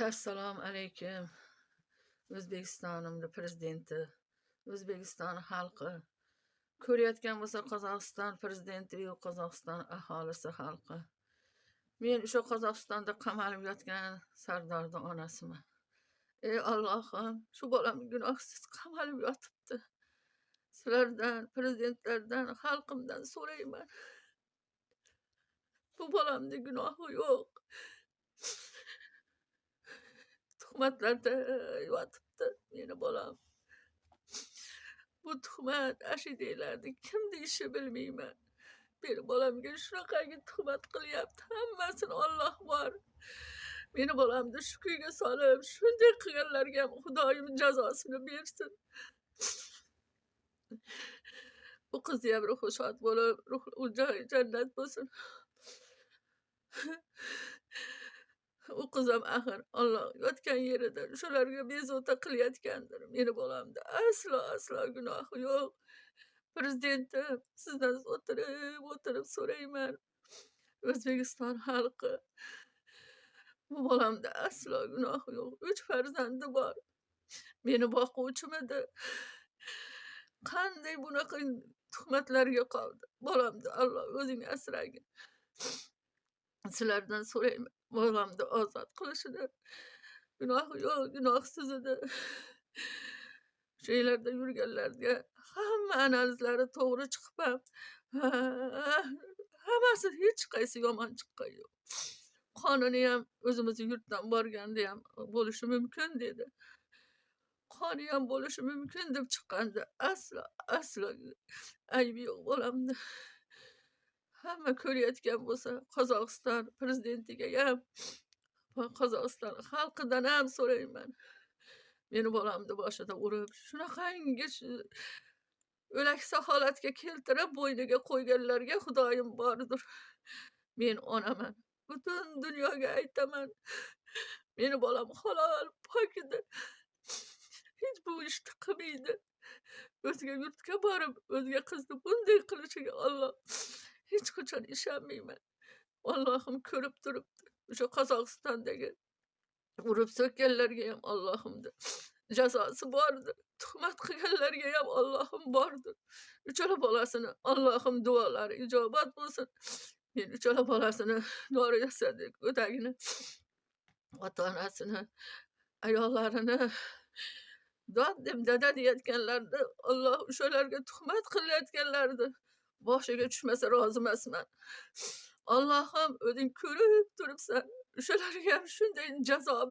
Assalomu alaykum. O'zbekistonimni prezidenti, O'zbekiston xalqi. Ko'rayotgan bo'lsa Qozog'iston prezidenti va Qozog'iston aholisi, xalqi. Men o'sha Qozog'istonda qamalib yotgan Sardorni onasiman. Ey Allohim, shu bolam gunohsiz qamalib yotibdi. Sizlardan, prezidentlardan, xalqimdan so'rayman. Bu bolamni gunohi yo'q. Tuhmatlarda yotibdi meni bolam. Bu tuhmat ashidiylarni kim deyishi bilmayman. Meni bolamga shunaqangi tuhmat qilyapti. Hammasini Alloh bor. Meni bolamni shu kuyga solib, shunday qilganlarga ham Xudoyim jazosini bersin. Bu qizni ham ruhi shod bo'lib, ruhi u joyi jannat bo'lsin. U qiz ham axir Alloh yotgan yerida shularga bezovta qilayotgandir. Meni bolamda aslo, aslo gunohi yo'q. Prezidentim, sizdan o'tirib, o'tirib so'rayman. O'zbekiston xalqi, bu bolamda aslo gunohi yo'q. 3 farzandi bor. Meni boquvchim edi. Qanday bunaqa tuhmatlarga qoldi? Bolamni Alloh o'zing asragin. Sizlardan so'rayman, bolamni ozod qilishini. Gunohi yo'q, gunohsiz edi. Shu yerlarda yurganlarga hamma analizlari to'g'ri chiqib ham, hammasi hech qaysi yomon chiqqan yo'q. Qonini ham o'zimizni yurtdan borganda ham bo'lishi mumkin dedi. Qoni ham bo'lishi mumkin deb chiqqanda aslo, aslo aybi yo'q bolamni. Hamma ko'rayotgan bo'lsa, Qozog'iston prezidentiga ham, va Qozog'iston xalqidan ham so'rayman. Meni bolamni boshida urib, shunaqangi o'laksa holatga keltirib, bo'yniga qo'yganlarga Xudoyim bordir. Men onaman. Butun dunyoga aytaman. Meni bolam halol, pok edi. Hech bu ishni qilmaydi. O'zga yurtga borib, o'zga qizni bunday qilishiga Alloh hech qachon ishonmayman. Allohim ko'rib turibdi. O'sha Qozog'istondagi urib so'kkanlarga ham Allohimni jazosi bordir. Tuhmat qilganlarga ham Allohim bordir. Uchala bolasini Allohim duolari ijobat bo'lsin. Men uchala bolasini Noriyasadek go'dagini, ota-onasini, ayollarini dod deb dada deyayotganlarni Alloh o'shalarga tuhmat qilayotganlarni boshiga tushmasa rozi emasman. Allohim o'zing ko'rib turibsan. O'shalarga ham shunday jazo